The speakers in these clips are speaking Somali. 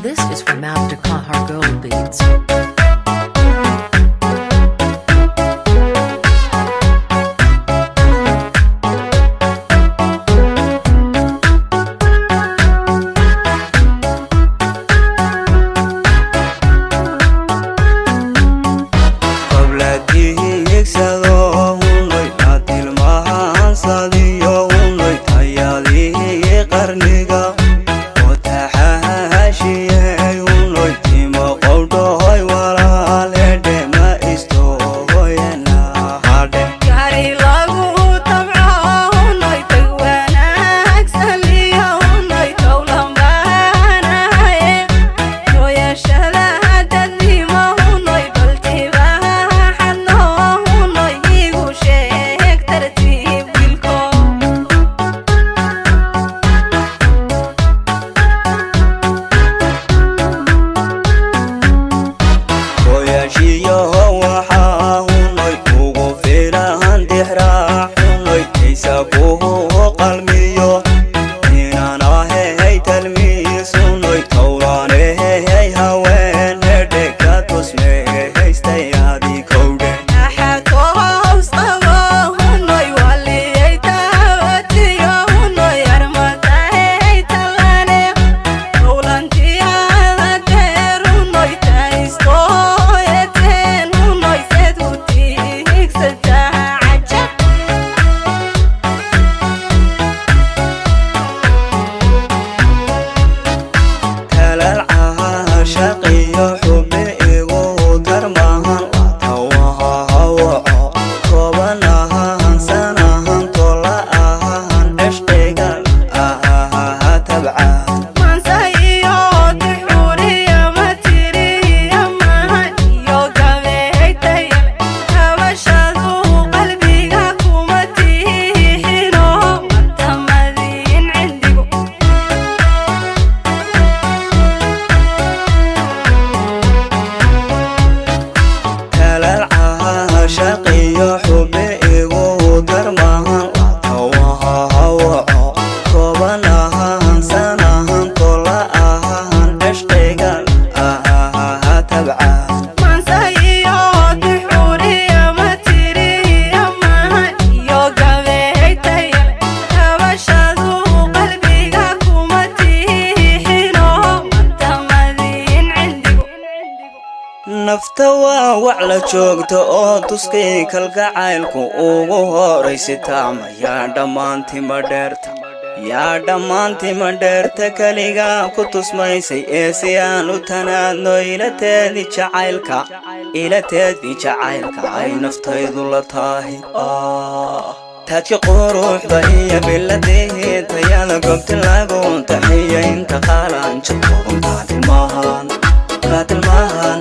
This is from Abdikahar Gold Beats. Nafta waa wac la joogto oo tuskay kalgacaylku ugu horaysitaa. Yaa dhammaantima dheerta, yaa dhammaantima dheerta, keligaa ku tusmaysay ee si aan u tanaadno ilateedii jacaylka, ilateedii jacaylka ay naftaydu la tahay. Taajka quruxda iyo biladii tayada goobti lagu taxiyo inta qaalanja toban kaatilmahan, kaatilmahan,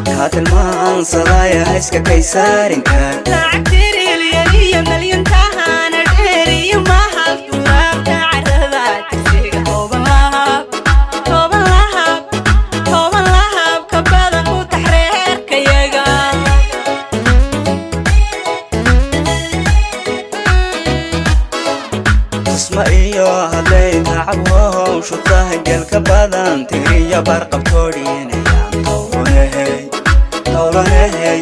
kaatilmahan sadaya hayska kaysaarinkan. Lacag trilyan iyo milyantahana dheer iyo mahal duwaabta carada tirsiga 10 lahab, 10 lahab, 10 lahab ka badan ku taxreerkayaga. Tusma iyo hadday tacab howshu tahay gelka badan tiriyo barqabtoodhinayaan towlanehey, towlanehey,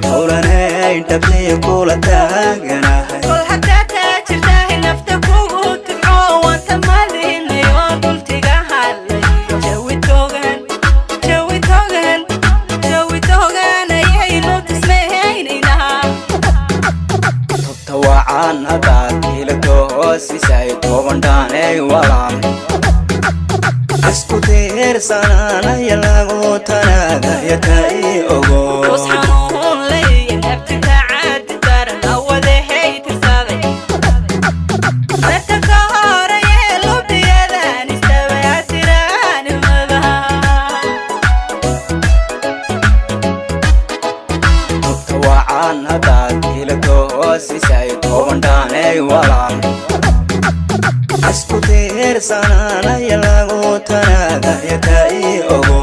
towlanehey, dhabtiyo kula taaganahay. Kol haddaa taajirtahay nafta kugu tidco waanta madinayo dhultiga hadlay jawi togan, jawi togan, jawi togan ayaynu tismahaynaynaa. Tubta wacan haddaad ilato hoosisay 10 dhaaney walaan isku tiirsanaanaya lagu tanaadaya tai ogo. Tus xanuun leeya nabtinta caadi daran awadahay tirsaday dadka ka horeye lubiyadan istabaatiraanimada. Tubta wacan haddaad ilato hoosisay 10 dhaaney walaan isku tiirsanaanaya lagu tanaadaya tai ogo.